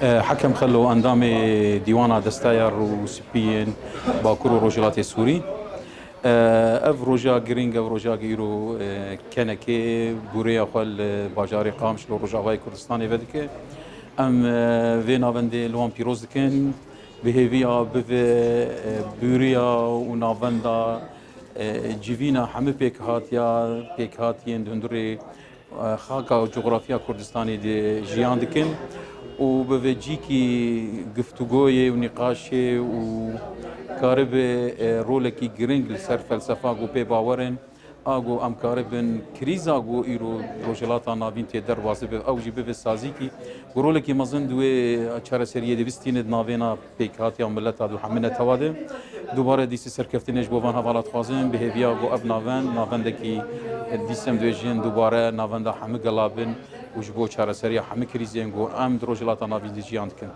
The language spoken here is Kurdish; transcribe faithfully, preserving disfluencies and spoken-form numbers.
Hekem Xelo, endamê Dîwana Desteya Rûspî yên Bakur û Rojhilatê Sûrî. Ev roja girîng, ev roja îro kenekê bûreya xwe li bajarê Qamişlo Rojavayê Kurdistanê vedike. Em vê navendê li wan pîroz dikin. Bi hêviya bive bûriya û navenda civîna hemû pêkhatiya, pêkhatiyên di hundirê xaka û coxrafiya Kurdistanê de jiyan dikin û bi vê cîkî guftûgoyê û nîqaşê û karibe rolekî giring li ser felsefa ku pê bawer in, a ku em karibin krîza ku îro Rojhilata Navîn tê derbas bibe, ew jî bibe sazîkî ku rolekî mezin di wê çareseriyê de bistîne di navêna pêkhatiya mileta du hemî netewa de. Dubare dîsî serkeftinê ji bo van hevala dixwazin, bi hêviya ku ev navend, navendekî dîsem dibêjin dubare navenda hemî gela bin û ji bo çareseriya hemî krîzên ku em di Rojhilata Navîn de jiyan dikin.